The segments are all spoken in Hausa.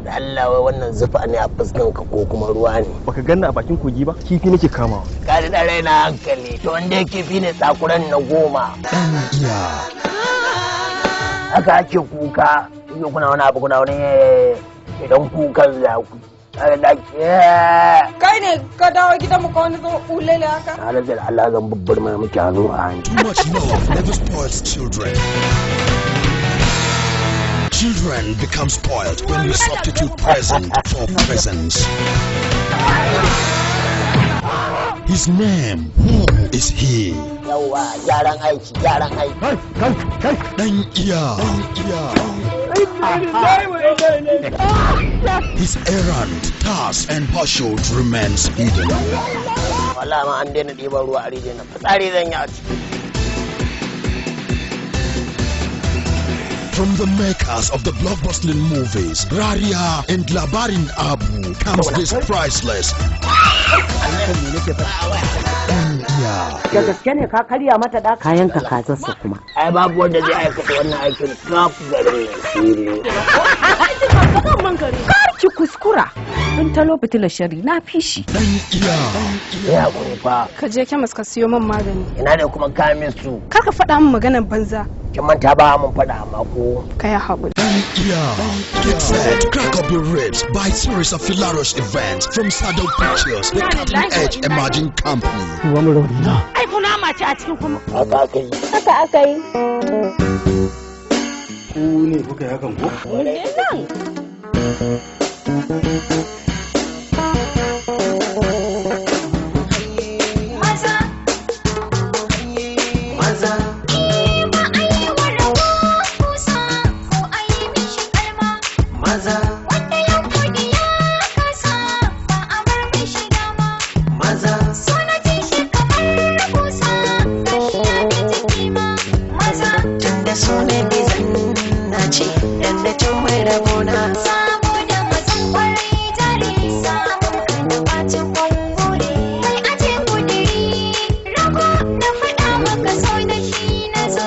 Da Allah, wai wannan zufa ne a fuskan ka ko kuma ruwa ne? Baka ganna a bakin kogi ba? Kifi nake kamawa. Ka da raina hankali. To wanda kifi ne, tsakuran na 10. Dan Iya. Haka ake kuka? Kuke kuna wani abu, kuna wani idan kukan za ku. Kai ne ka dawo gidan mu ka wani zama kulele haka? Na rantse da Allah zan bubbar mai miki hannu a hanci. Too much love never spoils children. Children become spoiled when we substitute present for presence. His name, who is he? Yawwa, gyaran aiki, gyaran aiki. Kai, kai, kai! Dan Iya. Dan Iya. His errand, task, and pursuit remains hidden. Wallahi ma an daina ɗiban ruwa a rijiyar nan. Fitsari zan yi a ciki. From the makers of the blockbustering movies Raria and Labarin Abu comes this priceless Dan Iya. Da gaske ne ka karya mata da kayan ka kazarsa kuma? Ai babu wanda zai aikata wannan aikin kaf garin nan shiri. Kar ki kuskura. In talo fitilar shari na fishi. Dan Iya. Ya haƙuri fa. Ka je kemis ka siyo min magani. Ina ne kuma kamin su? Kar ka faɗa min maganar banza. Kin manta ba mun faɗa amma ko. Ka yi haƙuri. Dan Iya. Get set, crack up your ribs by series of hilarious events from Sadau Pictures, the cutting edge emerging company. Ruwa mu rauni na. Ai kunama ce a cikin kuma. Haka aka yi. Haka aka yi. Ku ne kuka yi hakan ko? Nan. Saboda mazan kwarai jari samun ka da bacin kwangore mai aje kudiri rago na faɗa maka sau da shi na zo.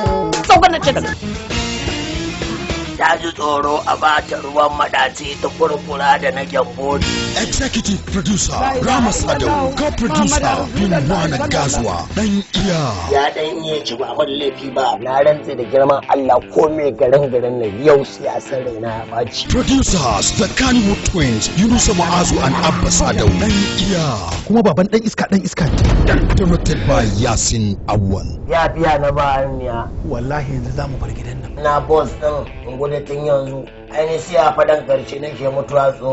Ta ji tsoro a bata ruwan maɗaci ta kurkura da na gyambo. Executive producer Rama Sadau, co-producer Binwana Gazwa. Dan Iya. Ya dan iya ci ba wani laifi ba. Na rantse da girman Allah ko mai garin garin nan yau siyasar raina ya ɓaci. Producers the Kannywood Twins, Yunusa Mu'azu and Abba Sadau. Dan Iya. Kuma baban dan iska dan iska ne. Directed by Yasin Awal. Ya biya na ba niya. Wallahi yanzu za mu bar gidan nan. Na boss ɗin in gudu tun yanzu. Ainihin siya faɗan ƙarshe nake mutuwa tso.